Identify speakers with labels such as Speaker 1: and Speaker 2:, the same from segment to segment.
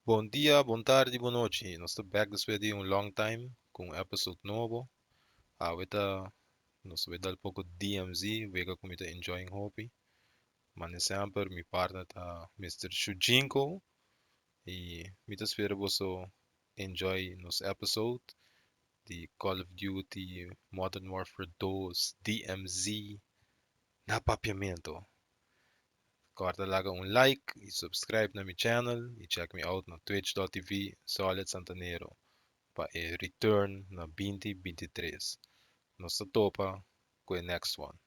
Speaker 1: Bon dia, bon tardi, bon nochi. Nos ta back despues di un long time cu un episode nobo. Awe ta nos ta bay dal poco DMZ, wega cu mi ta enjoying hopi. Mane semper mi partner ta Mister Shujinko y mi ta spera boso enjoy nos episode di Call of Duty Modern Warfare 2 DMZ na Papiamento. Corda laga un like y subscribe na mi channel y check me out na twitch.tv Solid Santanero pa e return na 2023. Nos ta topa cu e next one.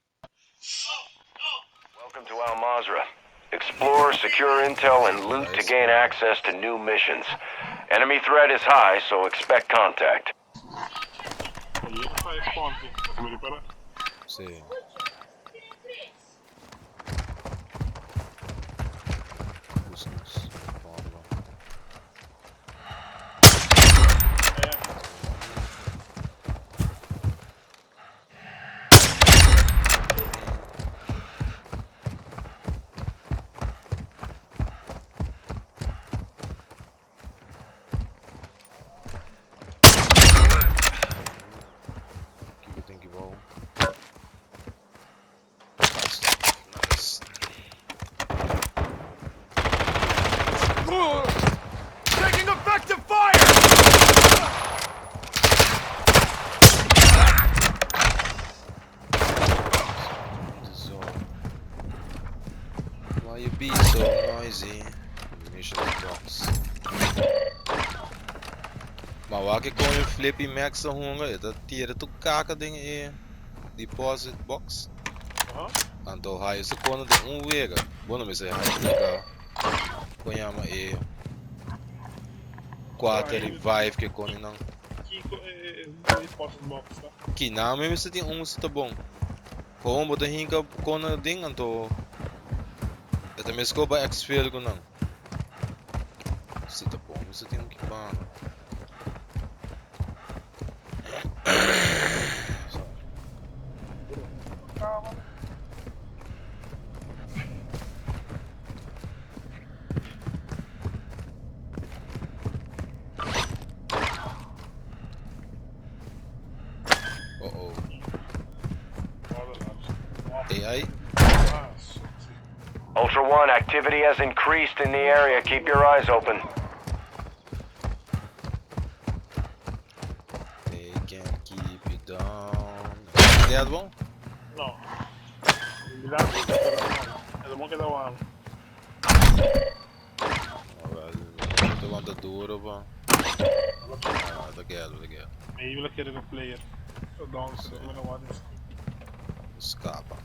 Speaker 2: Welcome to Al Mazrah. Explore, secure intel, and loot to gain access to new missions. Enemy threat is high, so expect contact.
Speaker 1: Si. Kiko tin ki bou? Nice.
Speaker 2: Taking effective fire!
Speaker 1: Zo. Why you be so noisy? Munition box. Ma wak e kon Flippy Max ta hunga, e ta tira tur kaka den e deposit box. Anto hayo su kona den un wega. Bueno, mi sa hayo kon yama e 4 revive ke koni nan.
Speaker 3: Kiko e deposit box ta?
Speaker 1: Ki na mi mester tin un si ta bon. Gewoon bo ta hinka kona den anto e ta mesko ba exfil ku nan. Si ta bon mester tin un ki banda. Oh oh. AI?
Speaker 2: Ultra One, activity has increased in the area. Keep your eyes open.
Speaker 1: They can't keep you down. Dead one?
Speaker 3: No. El mo keda wan.
Speaker 1: Well, te wanta duro pa. Ah, ta quieto, ta quieto.
Speaker 3: Maybe la quiere player. Down, so me wan.
Speaker 1: Scapa.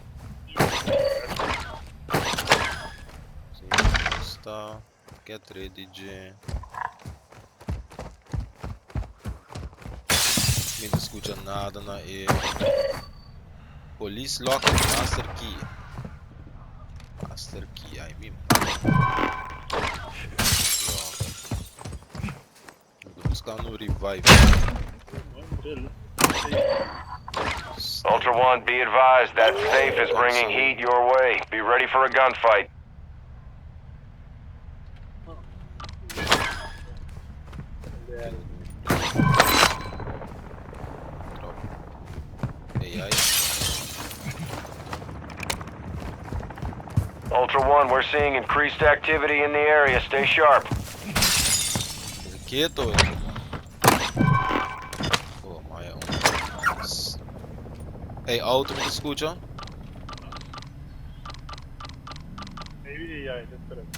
Speaker 1: Si, sta. Get ready, G. Mi no escucha nada na e Police Locker Master Key. Master Key, ai mi. Tô buscando um revive.
Speaker 2: Ultra One, be advised that safe is bringing heat your way. Be ready for a gunfight.
Speaker 1: Drop. AI.
Speaker 2: Ultra One, we're seeing increased activity in the area. Stay sharp.
Speaker 1: Quieto. Oh, maya un. Hey, auto me escucha?
Speaker 3: Maybe AI, that's correct.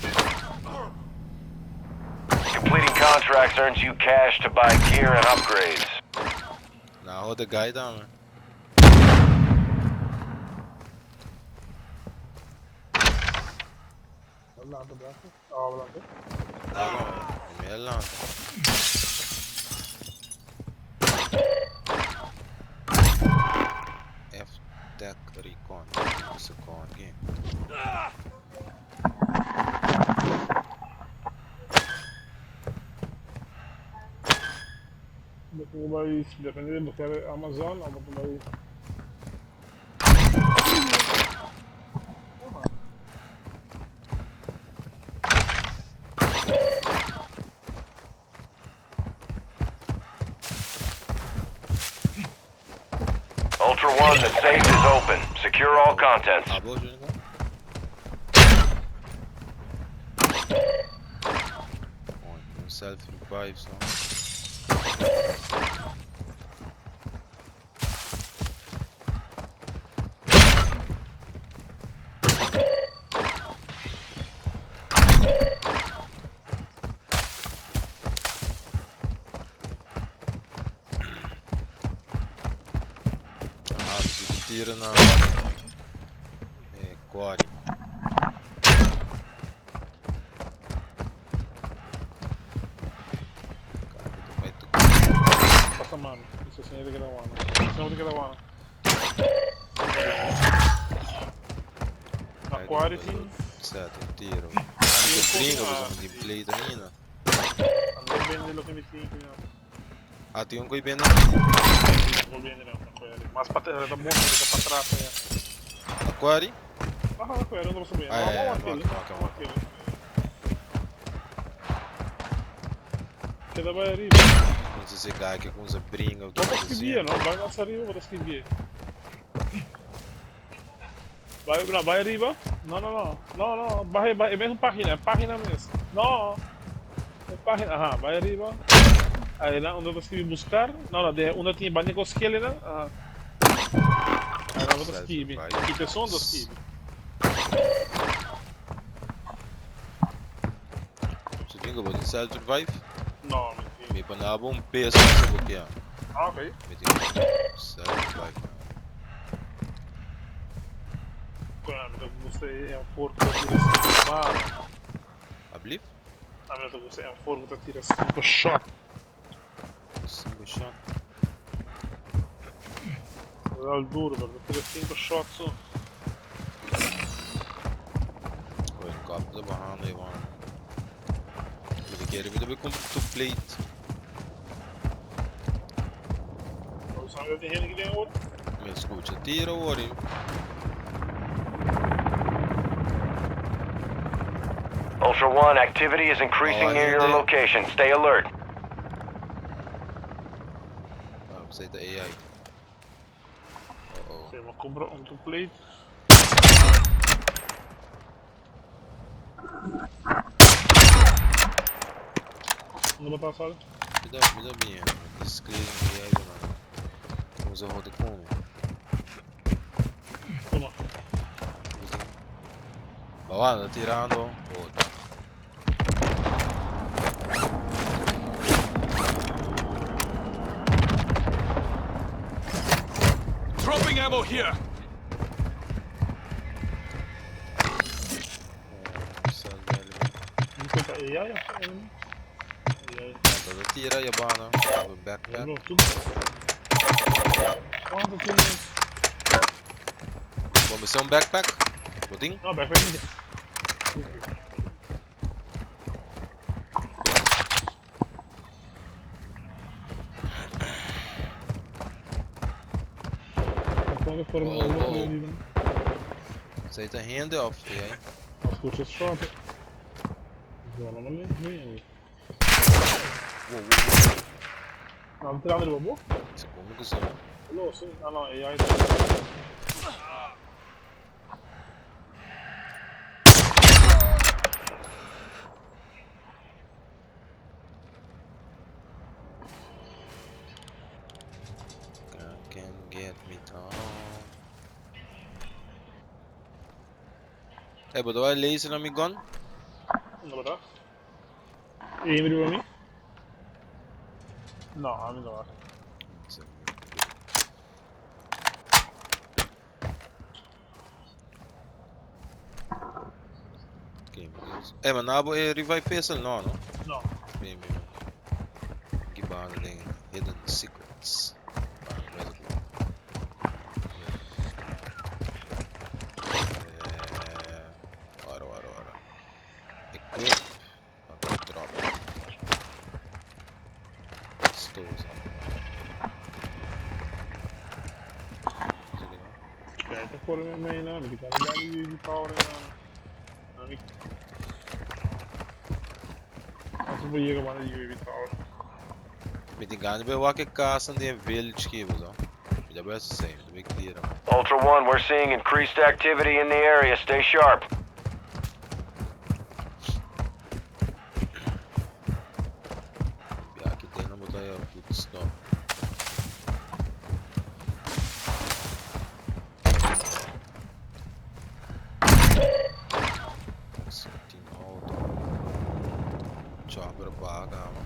Speaker 2: Completing contracts earns you cash to buy gear and upgrades.
Speaker 1: Nou, de guy down.
Speaker 3: Adelante, brazo. Oh, adelante.
Speaker 1: Adelante. F-Tech Recon. Recon game.
Speaker 3: Vai, depende de buscar Amazon o vai.
Speaker 2: Ultra One, the safe is open. Secure all contents.
Speaker 1: Abo, Junior? Un self revive so. Ah, mi tira na quarry.
Speaker 3: Pasa mano. Isso assim é de cada one. Isso é de cada one. Na quarry tem.
Speaker 1: Certo, un tiro. Anche brinco, bisogna di plate ainda.
Speaker 3: Tambe bende loke mi tin ku.
Speaker 1: Ah, tin un koi bende?
Speaker 3: No bende no, na quarry. Mas pa ta bon ta pa tras ya.
Speaker 1: Na quarry?
Speaker 3: Ah, na quarry, no pasa
Speaker 1: Ah,
Speaker 3: bem.
Speaker 1: é,
Speaker 3: Vamos
Speaker 1: ok,
Speaker 3: aquele.
Speaker 1: ok,
Speaker 3: Vamos
Speaker 1: ok.
Speaker 3: aquele. Keda bai ariba.
Speaker 1: No sé si guy que usa brinca o
Speaker 3: Bota
Speaker 1: que
Speaker 3: escrever, não? Vai lançar arriba, bota escrever. Vai, não, vai arriba. Não, não, não. Não, não. Vai, vai. É mesmo página, é página mesmo. Não. É página. Aham, vai arriba. Aí lá onde eu escrevi buscar. Não, não, de, onde tinha banho com esquele, né? Aham. Aí lá bota escrever. E te som do escrever.
Speaker 1: Você tem que botar self revive?
Speaker 3: Não, mentira.
Speaker 1: Mi panabo un peso sa bukia.
Speaker 3: Ah, ok.
Speaker 1: Mi tin self revive.
Speaker 3: Bueno, mi gusta M4 que tira 5 balas.
Speaker 1: Ablief?
Speaker 3: A mi gusta M4 que tira 5 shot.
Speaker 1: 5 shot.
Speaker 3: Dal duro, perché tira 5 shot su.
Speaker 1: Oi, kap de bahando e man. Mi quero mi deve comprar tu plate.
Speaker 3: Lo sabe de gente que tiene oro?
Speaker 1: Mi escucha tiro ori.
Speaker 2: Ultra One, activity is increasing
Speaker 1: Oh,
Speaker 2: near your
Speaker 1: yeah.
Speaker 2: location. Stay alert.
Speaker 1: Ah, você tá AI. Oh oh.
Speaker 3: Sì, ma compro un two plate. Non lo passare?
Speaker 1: Mi da bien. Disclaimer AI man. Usa roda come.
Speaker 3: Toma.
Speaker 1: Ma guarda, tirando. Oh.
Speaker 4: Dropping ammo here.
Speaker 3: Mi conta AI? AI.
Speaker 1: Guarda, tira e bana. Backpack.
Speaker 3: No, tu. Quanto tiene?
Speaker 1: Vamos ser um backpack? Botin?
Speaker 3: No, backpack. Quando for
Speaker 1: Oh, oh. Sei tá hand off, AI.
Speaker 3: Scusa, shot. No, non è niente.
Speaker 1: Wow, wow, wow.
Speaker 3: No, tirando il robot?
Speaker 1: Secondo così.
Speaker 3: Lo sì, ah no, AI.
Speaker 1: Can get me down. Hey, but do I laser na mi gun?
Speaker 3: No, verdad? E mi arriva a me? No, a me no.
Speaker 1: Ok, Eh, ma nabo e revive pistol no, no?
Speaker 3: No.
Speaker 1: Bem, bem. Gibano din hidden secrets. Ah, reservoir. Eh, ora, ora, ora. Equip. Ok, drop. Stores.
Speaker 3: Ok, per fuori me mi di di power. Non mi. Adesso voglio che di UAV power.
Speaker 1: Mi ti gani be wake casa di village ki bo. Mi ta bai hasi esei, mi ta bai clear nan.
Speaker 2: Ultra One, we're seeing increased activity in the area. Stay sharp.
Speaker 1: Bia aki den nan bo ta haya good stop. Tin auto. Chopper baha kaba.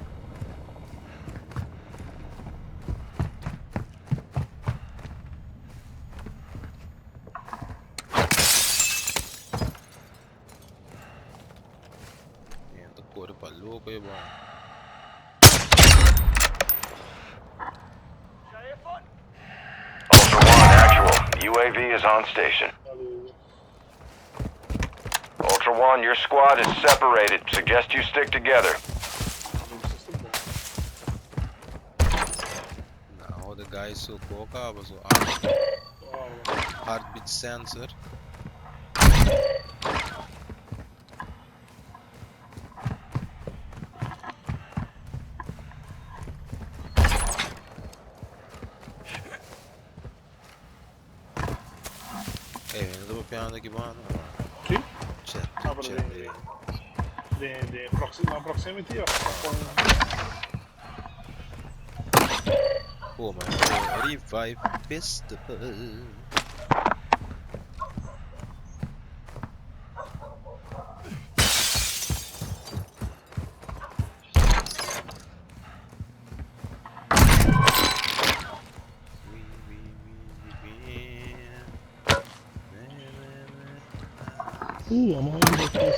Speaker 1: Yen ta kore pa loko e bon.
Speaker 2: Ultra One, actual. UAV is on station. Ultra One, your squad is separated. Suggest you stick together.
Speaker 1: Now the guy so koka was heartbeat sensor. Ey, mi no ta papiando aki banda.
Speaker 3: Sí?
Speaker 1: Chat,
Speaker 3: Ah, pero
Speaker 1: chat.
Speaker 3: de proxima, proximity of con
Speaker 1: Oh, man, revive pistol.
Speaker 3: Vamos a ver después.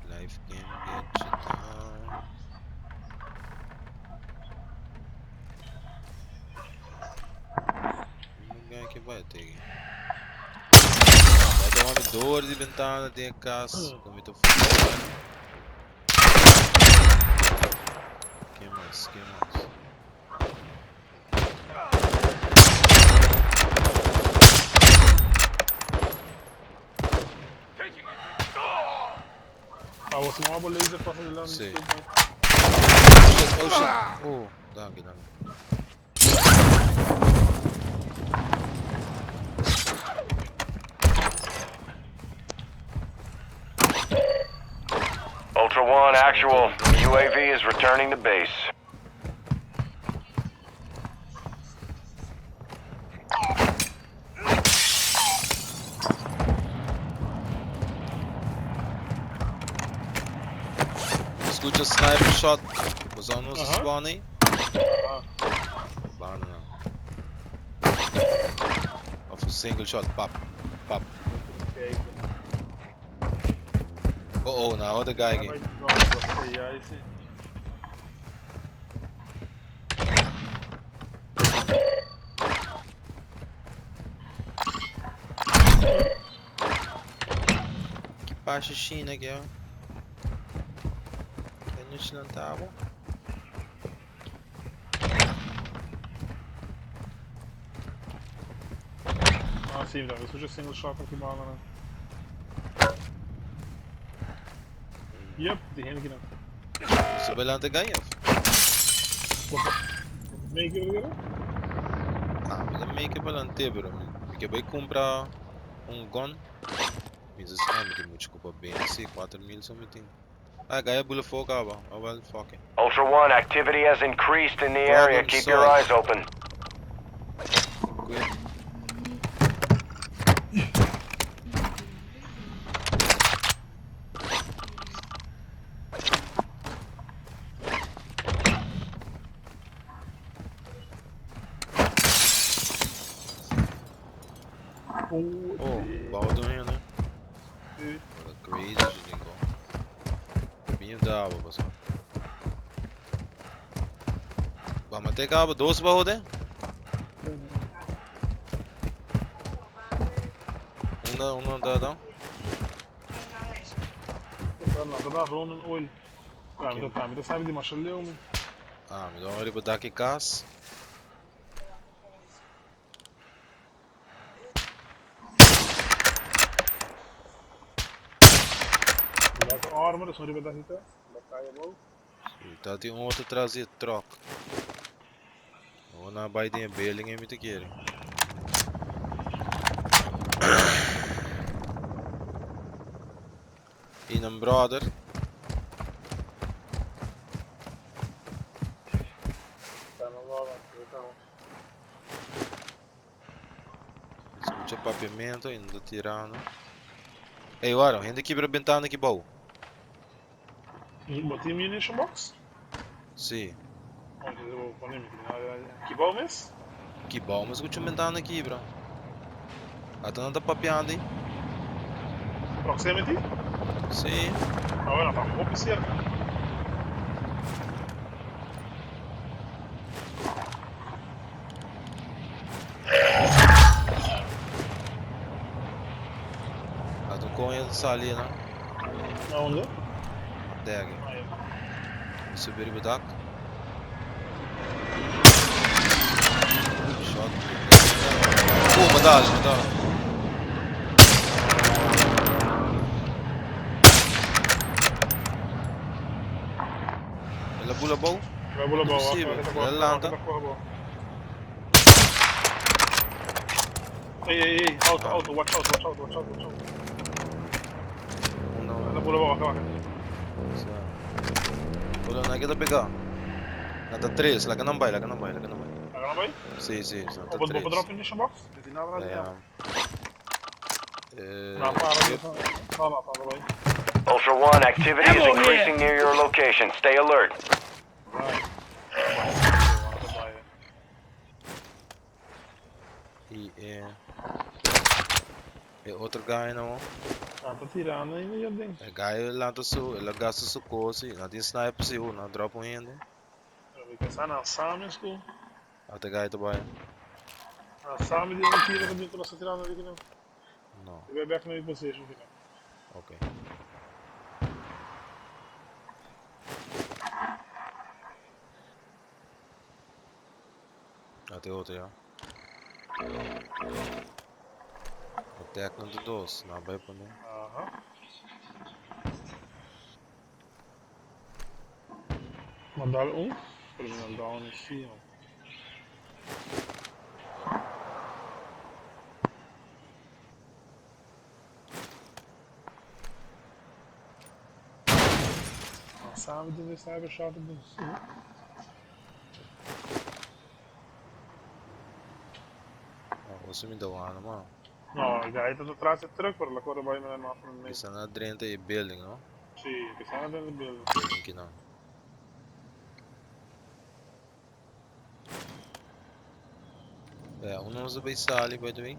Speaker 1: Life can get you down. Ninguém aqui vai ter. Vai dar uma dor de ventana de casa. Como eu tô falando. Que mais? Que mais?
Speaker 3: Ah, você não abre laser passa de lá.
Speaker 1: Sí. Oh shit, oh shit. Oh, danki, danki.
Speaker 2: Ultra One, actual. UAV is returning to base.
Speaker 1: Scucha sniper shot. Usa nos
Speaker 3: Aham.
Speaker 1: spawn aí?
Speaker 3: Ah.
Speaker 1: Bana não. Of a single shot, pap, pap.
Speaker 3: Ok.
Speaker 1: Oh oh, now other guy again.
Speaker 3: No, sí, ahí sí.
Speaker 1: Que parte China aqui, ó. Que a gente não tava.
Speaker 3: Ah, sí, mira, escucho single shot aqui bala, né? Yep, die heen aqui não.
Speaker 1: Você vai lá the guy of?
Speaker 3: Make it weer?
Speaker 1: Ah, mas é meio que balante, bro. Me que vai comprar um gun. Me diz ah, me tem muito culpa bem, assim, 4 mil só me tem. Ah, guy bula fogo, ah, oh well, fuck it.
Speaker 2: Ultra One, activity has increased in the area.
Speaker 1: Problem
Speaker 2: Keep your
Speaker 1: solved.
Speaker 2: eyes open.
Speaker 1: Quick.
Speaker 3: Oh,
Speaker 1: Oh, baldo né?
Speaker 3: Sí.
Speaker 1: Olha, crazy, gente. Vinho da água, pessoal. Vamos até cabo, dois baú, né? Una, una da, da.
Speaker 3: No, da rond oil. Ah, mi ta, mi ta sabi di mashaleo.
Speaker 1: Ah, mi dá riba daqui cas.
Speaker 3: armor, esun riba dahita. Bataya abou.
Speaker 1: Si, ta tin un otro tras di e truck. Awor nan a bai den e building ei mi ta kere. I nan brother.
Speaker 3: Ta nan brother, ta nan.
Speaker 1: Escucha papiamento y no ta tirando. Ey, wara, hende kibra bentana aki bou.
Speaker 3: Bo tin munition box?
Speaker 1: Sí.
Speaker 3: Bo pone mi tin nada. Ki bou mes?
Speaker 1: Ki bou mes escucha un bentana kibra. Ata nan ta papiando ey.
Speaker 3: Proximity?
Speaker 1: Sí.
Speaker 3: Ah bueno, ta hopi cerca.
Speaker 1: Ata un coño ta sali nan.
Speaker 3: Na unda?
Speaker 1: Dege. Mi subi riba dak. Shot. Oh, ma dal, ma dal. El a bula bou?
Speaker 3: El a bula bou,
Speaker 1: Imposible. El a lanta.
Speaker 3: Ey, ey, ey, auto, auto, watch out, watch out, watch out, watch out.
Speaker 1: Uno.
Speaker 3: El a bula bou, baja, baja.
Speaker 1: Sa. Ora, na kita pega. Na ta tres, laga nan bai, laga nan bai, laga nan bai.
Speaker 3: Laga nan bai?
Speaker 1: Si, si, na ta
Speaker 3: Bo
Speaker 1: tres.
Speaker 3: bo drop munition box? Di nada na
Speaker 1: Ja. Eh,
Speaker 3: Na para, no, no, para bai.
Speaker 2: Ultra One, activity is
Speaker 5: Ammo here.
Speaker 2: increasing near your location. Stay alert.
Speaker 3: Bai. Bai.
Speaker 1: I e e otro guy no.
Speaker 3: Ah, ta tirando ainda yo den.
Speaker 1: E guy lanta su, el a gasta su cos y na tin sniper si na drop un hende.
Speaker 3: Pero mi pensa na Sami school.
Speaker 1: Ate guy ta bai.
Speaker 3: Na Sami di un tiro que mi sta tirando di no.
Speaker 1: No.
Speaker 3: Debe back na mi position final.
Speaker 1: Ok. Ate otro ya. Attack nan ta dos. Na bai pone.
Speaker 3: Aha. Ma dal un. Pero mi nan down is sí. Sabe de sniper shot din.
Speaker 1: Ah, oso mi da wana ma.
Speaker 3: No, guy ta atrás de truck, pero la corre bai me no me.
Speaker 1: Esta na drenta e building, no?
Speaker 3: Sí, que está dentro del building.
Speaker 1: Building ki nan. Ja, uno nos bay sali by the way.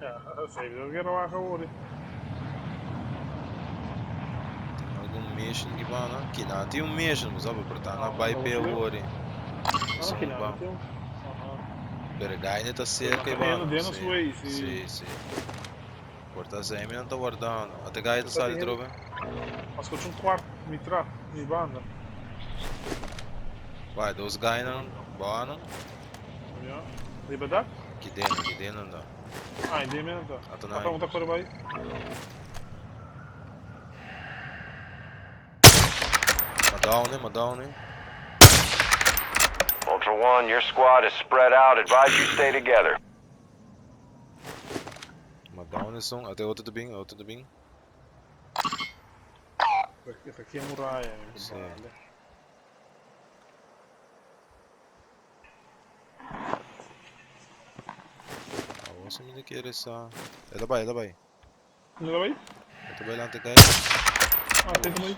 Speaker 3: Ja, sei, eu quero lá agora.
Speaker 1: Tin algun mission ki bana? Ki nan tin un mission, bo sabi, pero ta na bai pe awor.
Speaker 3: Ah, ki nan tin.
Speaker 1: Pero guy ta cerca
Speaker 3: e
Speaker 1: bana.
Speaker 3: Dentro
Speaker 1: Si,
Speaker 3: way, si.
Speaker 1: Si, si. Por ta sei mi nan ta guardando. Ate guy ta sali trobe.
Speaker 3: Ascolta un quarto mi tra, mi banda.
Speaker 1: Vai, dos guy nan, bana.
Speaker 3: Ja. Riba dak?
Speaker 1: Ki den, ki den nan da.
Speaker 3: Ah, in den nan da.
Speaker 1: Ata nan.
Speaker 3: Ata un ta kore bai.
Speaker 1: Ma down, ma down.
Speaker 2: Ultra One, your squad is spread out. Advise you stay together.
Speaker 1: Ma down esun, ate otro ta bin, otro ta bin.
Speaker 3: Esta aki e muraya, mi
Speaker 1: Si.
Speaker 3: compadre.
Speaker 1: Awor si mi ta kere sa. E ta bai, e ta bai.
Speaker 3: E ta bai?
Speaker 1: E ta bai lanta kai.
Speaker 3: Ah, te ta bai.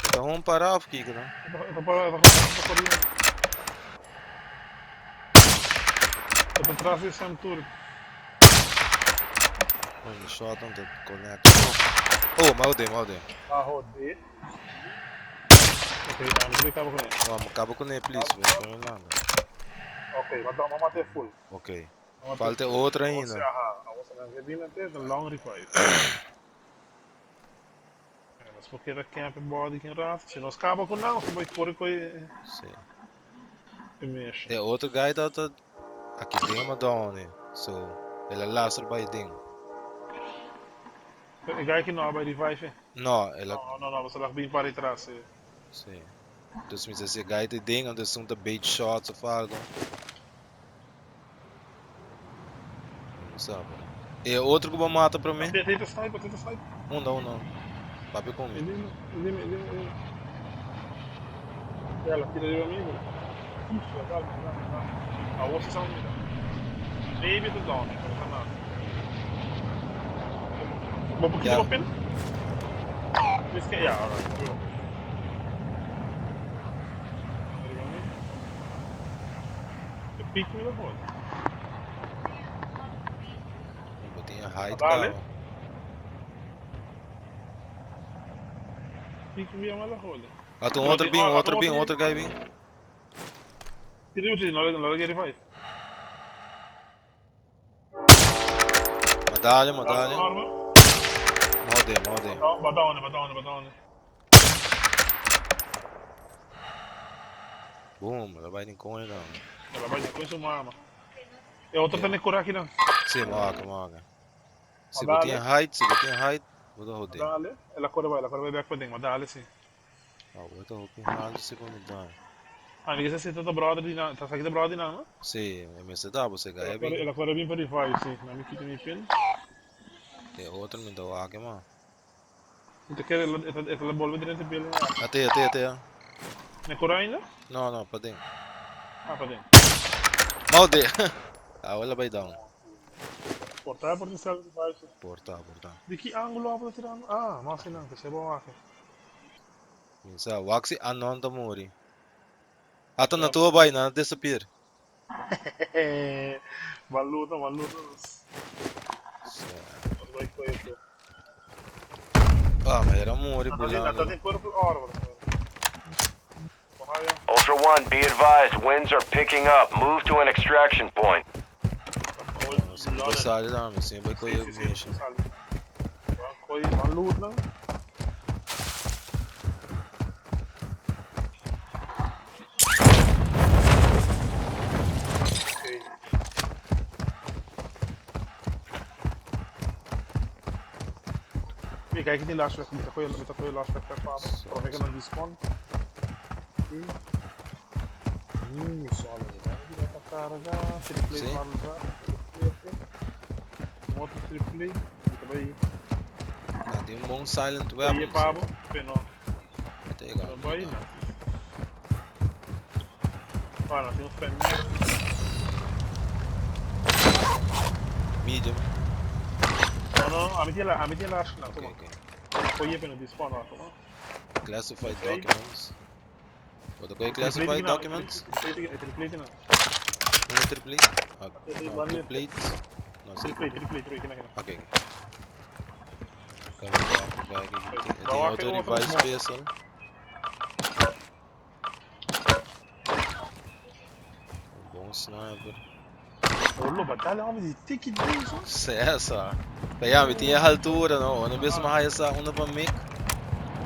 Speaker 1: E ta hon para of kiko no?
Speaker 3: E ta para, e ta para. E ta tras di Sam Turk.
Speaker 1: Oh, mi shot no ta connect. Oh, ma hode, ma hode.
Speaker 3: Ah, hode. Ok, ah, mi cabo con él.
Speaker 1: Oh, ma cabo con él, please. Voy a landa.
Speaker 3: Ok, ma ma mate full.
Speaker 1: Ok. Falta otra ainda.
Speaker 3: Aha, vamos a ver, dime antes, long revive. Mas porque era camp body que rato, se nós cabo com não, vai por coi.
Speaker 1: Si.
Speaker 3: E mexe.
Speaker 1: E otro guy ta ta. Aki den a down so el a lastra bai den.
Speaker 3: E guy ki no a bai revive?
Speaker 1: No, el a.
Speaker 3: No, no, no, bo lag bin para atras. Eh.
Speaker 1: Si. Dus mi sa si e guy ta den, anto esun ta bait shots of algo. No sa, pero. E otro ku bo mata promé?
Speaker 3: Tenta sniper, tenta sniper.
Speaker 1: Unda, unda, unda? Papia ku mi.
Speaker 3: Dime, dime, dime, dime. Ya, la tira riba mi, bro. Uf, calma, calma, calma. Awor si sa mira. Maybe ta down, pero ta nada. Bo por kita pin? Miske, ya, alright. Riba. Riba mi. E pick mi lo hoor.
Speaker 1: Bo tin height
Speaker 3: Dale.
Speaker 1: kaba.
Speaker 3: Pick mi ama la hoor.
Speaker 1: Ata un otro bin, otro bin, otro guy bin.
Speaker 3: Tira mi, no no le revive.
Speaker 1: Ma dale, ma dale.
Speaker 3: Arma.
Speaker 1: Mode, mode.
Speaker 3: Ba down, ba down, ba down.
Speaker 1: Boom, el a bai den koño tambe.
Speaker 3: El a bai den koño su mama. E otro ta ne kura aki nan.
Speaker 1: Si, mi wak, mi wak. Si bo tin height, si bo tin height, bo ta hode.
Speaker 3: Dale, el a kore bai, el a kore bai bek paden, ma dale si.
Speaker 1: Ah, bo ta hopi haltu si pa mi dal.
Speaker 3: Ah, mi kisa si ta ta brother di nan, ta sa ki ta brother di nan, no?
Speaker 1: Si, e mester ta, bo se gaya bin.
Speaker 3: El a kore bin pa revive, si. Na mi kita mi pin.
Speaker 1: E otro mi ta wak ma.
Speaker 3: Mi ta kere e ta bolbe drenta building aki.
Speaker 1: Ate, ate, ate.
Speaker 3: Ne kore ainda?
Speaker 1: No, no, paden.
Speaker 3: Ah, paden.
Speaker 1: Maude! Awe la bai down.
Speaker 3: Por ta, por tin self revive si.
Speaker 1: Por ta, por ta.
Speaker 3: Di ki angulo abo ta tirando? Ah, mas einan, ta sebo wak.
Speaker 1: Mi sa, wak si anon ta muri. Ata na tua bai, nan a disappear.
Speaker 3: Baluta, baluta nos. Nos bai koe tur.
Speaker 1: Ah, ma era muri bulando.
Speaker 3: Nan ta den purple orb.
Speaker 2: Ultra One, be advised, winds are picking up. Move to an extraction point.
Speaker 1: Si mi bai sali tambe, si mi bai koe mission.
Speaker 3: Koe ban loot nan. Mi kijk die last weg, mi ta koe mi ta koe last weg pa abo. Prome ke nan despawn. Solid. Ta carga, triple
Speaker 1: Sí.
Speaker 3: marga. Un otro triple. Mi ta bai.
Speaker 1: Nan tin un bon silent
Speaker 3: Oye
Speaker 1: weapons.
Speaker 3: pabo, pero
Speaker 1: Mi ta yega.
Speaker 3: no bai na. Ah, no, tin un fan mag.
Speaker 1: Medium.
Speaker 3: No, no, ami tin ami tin large na,
Speaker 1: Ok,
Speaker 3: tuma.
Speaker 1: ok.
Speaker 3: Oye, pero despawn na, tuma.
Speaker 1: Classified
Speaker 3: Ok.
Speaker 1: documents. Bo ta kohe classified documents?
Speaker 3: Triple na.
Speaker 1: Una triple? Ah, no, two plates. No, sí.
Speaker 3: Triple, triple, triple, kina, kina.
Speaker 1: Ok. Kami ba ba Tin otro revive special. Un bon sniper.
Speaker 3: Olo, batalla, hombre, di tiki diso.
Speaker 1: César. Pa ya, mi tin e haltura, no? Ora bes mi haya sa unda pa mik.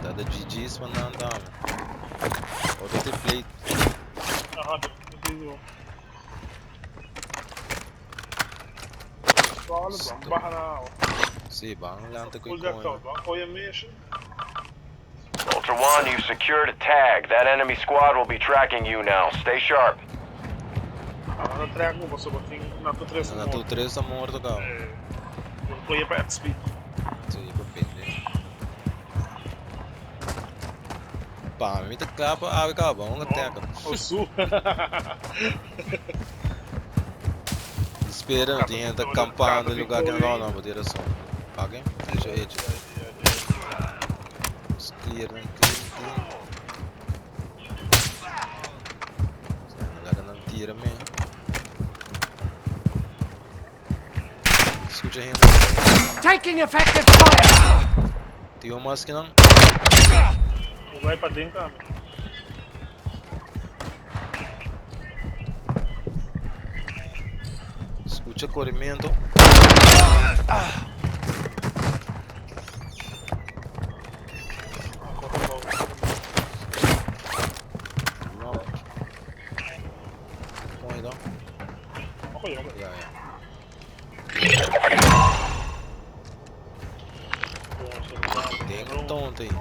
Speaker 1: Ta da GG's pa nan tambe. Otro tin plate.
Speaker 3: Aha, diso. Solid, ban baha na awa.
Speaker 1: Sí, ban lanta ku
Speaker 3: Full decked
Speaker 1: coño.
Speaker 3: out, ban koya mission.
Speaker 2: Ultra One, you've secured a tag. That enemy squad will be tracking you now. Stay sharp.
Speaker 3: Ah, na track mo, paso ba tin na to tres
Speaker 1: Na tu tres ta morto caba.
Speaker 3: Eh, koya pa XP.
Speaker 1: Sí, pa pende. Pa mi ta kla pa awe caba, un attack.
Speaker 3: Oh, su.
Speaker 1: Spera, no tin hende ta campando e lugar que no, no, bo tin razon. Ok, hecho, hecho. Clear, clean, clean. Laga nan tira me. Escucha hende.
Speaker 5: Taking effective fire!
Speaker 1: Tin un mas kinan?
Speaker 3: Vai pa den tambe.
Speaker 1: Escucha corrimento. No. Kon e ta? tonto ei.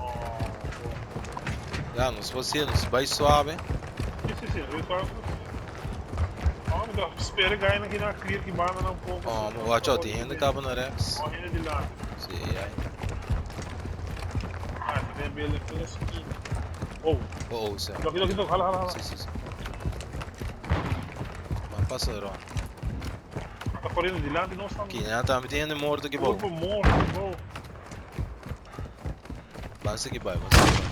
Speaker 1: Ya, nos por hacié, nos bai suave.
Speaker 3: Sí, sí, sí, bai suave. Oh, mi ta spera gana aki na clear ki banda nan poco.
Speaker 1: Oh, mo watch out, tin hende caba na rechts.
Speaker 3: Oh, hende dilanti.
Speaker 1: Sí, ai.
Speaker 3: Ah, ta den building, ta den esquina. Oh.
Speaker 1: Oh, oh, sí.
Speaker 3: Loki, loki, loki, hala, hala, hala.
Speaker 1: Sí, sí, sí. Man pasa rond.
Speaker 3: Ta corriendo dilanti nos tambe.
Speaker 1: Ki nan tambe tin hende morto aki bou.
Speaker 3: Grupo morto bou.
Speaker 1: Ban sigi bai, ban sigi bai.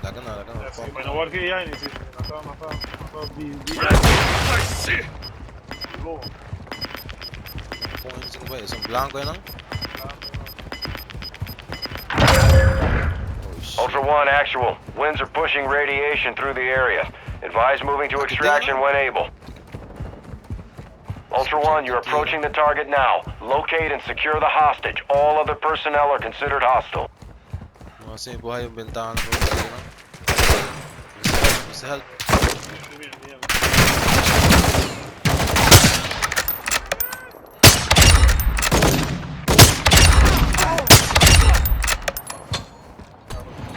Speaker 1: Laga nan, laga nan.
Speaker 3: Ya, sigi bai. No word ke AI ni si. Nan ta, nan ta, nan ta di, di. Go.
Speaker 1: Kon sigi bai. Esun blanco einan? Oh shit.
Speaker 2: Ultra One, actual. Winds are pushing radiation through the area. Advise moving to extraction when able. Ultra One, you're approaching the target now. Locate and secure the hostage. All other personnel are considered hostile.
Speaker 1: No así por ahí un ventana por ahí, ¿no? Mr. Help.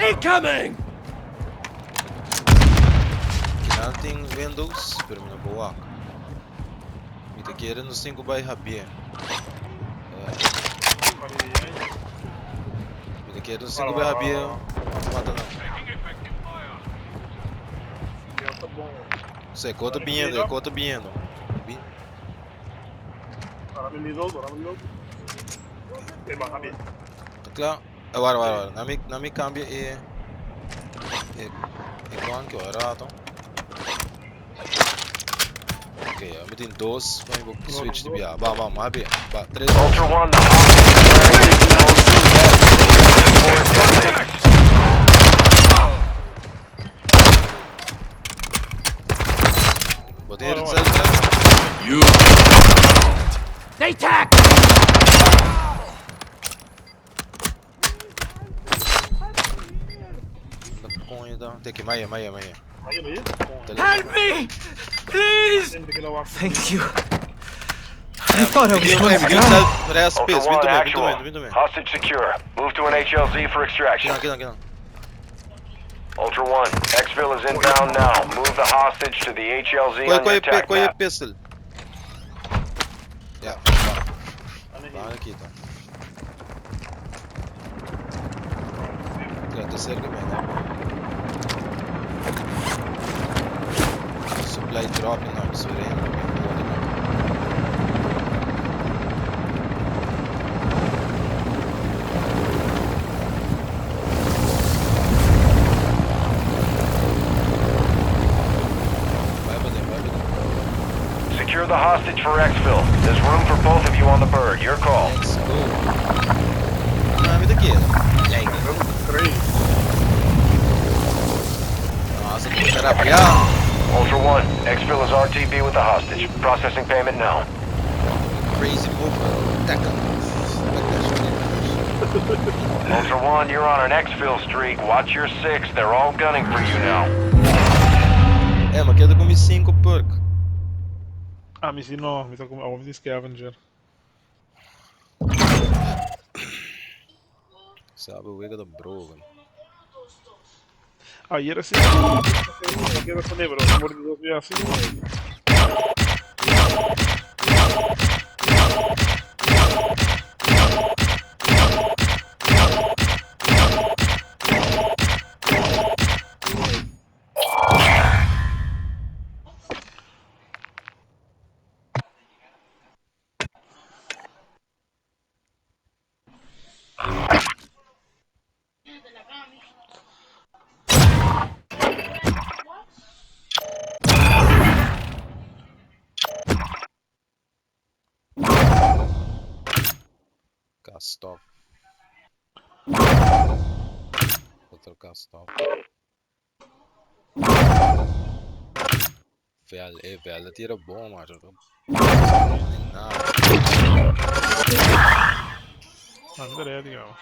Speaker 5: Incoming!
Speaker 1: Kinan tin Windows, pero mi no por wak. Mi ta kere nos tin ku bai habie. Mi ta kere nos tin ku bai habie mata nan. Se, ko ta biniendo, ko ta biniendo. Bin. Ta kla? Eh, wara, wara, wara. Na mi, na mi cambia e, e, e gun ki ora rato. Ok, mi tin dos, pa mi switch di bia. Ba, ba, ma bia. Ba, tres.
Speaker 2: Ultra One, the hostage is wearing an explosive vest.
Speaker 1: Bo tin hetzelfde?
Speaker 4: You.
Speaker 5: They tack!
Speaker 1: Teki, maya, maya, maya.
Speaker 5: Help me! Please! Thank you. I thought I was going to die.
Speaker 2: Ultra One, actual. Hostage secure. Move to an HLZ for extraction.
Speaker 1: Kinan, kinan, kinan.
Speaker 2: Ultra One, exfil is inbound now. Move the hostage to the HLZ
Speaker 1: Koi,
Speaker 2: on your
Speaker 1: koi,
Speaker 2: tac
Speaker 1: koi
Speaker 2: map.
Speaker 1: pistol. Ja, ba. Ba, kita. Ja, ta cerca mi, no? Supply drop no, sorry. Bai pa den, bai pa den.
Speaker 2: Secure the hostage for exfil. There's room for both of you on the bird. Your call.
Speaker 1: Let's go. Ah, mi ta kere. Like. Nossa, que terapia.
Speaker 2: Ultra One, exfil is RTB with the hostage. Processing payment now.
Speaker 1: Crazy move. Tackle.
Speaker 2: Ultra One, you're on an exfil streak. Watch your six. They're all gunning for you now.
Speaker 1: Eh, ma keda ku mi 5 perk.
Speaker 3: Ah, mi si no, mi ta ku awor mi tin scavenger.
Speaker 1: Sabe wega ta broken.
Speaker 3: Ayer así, no quiero poner, pero por dos días así.
Speaker 1: Cast off. Otro cast off. Vel, eh, vel, tira bom, macho. Nada.
Speaker 3: Ah, mi ta ready, digamos.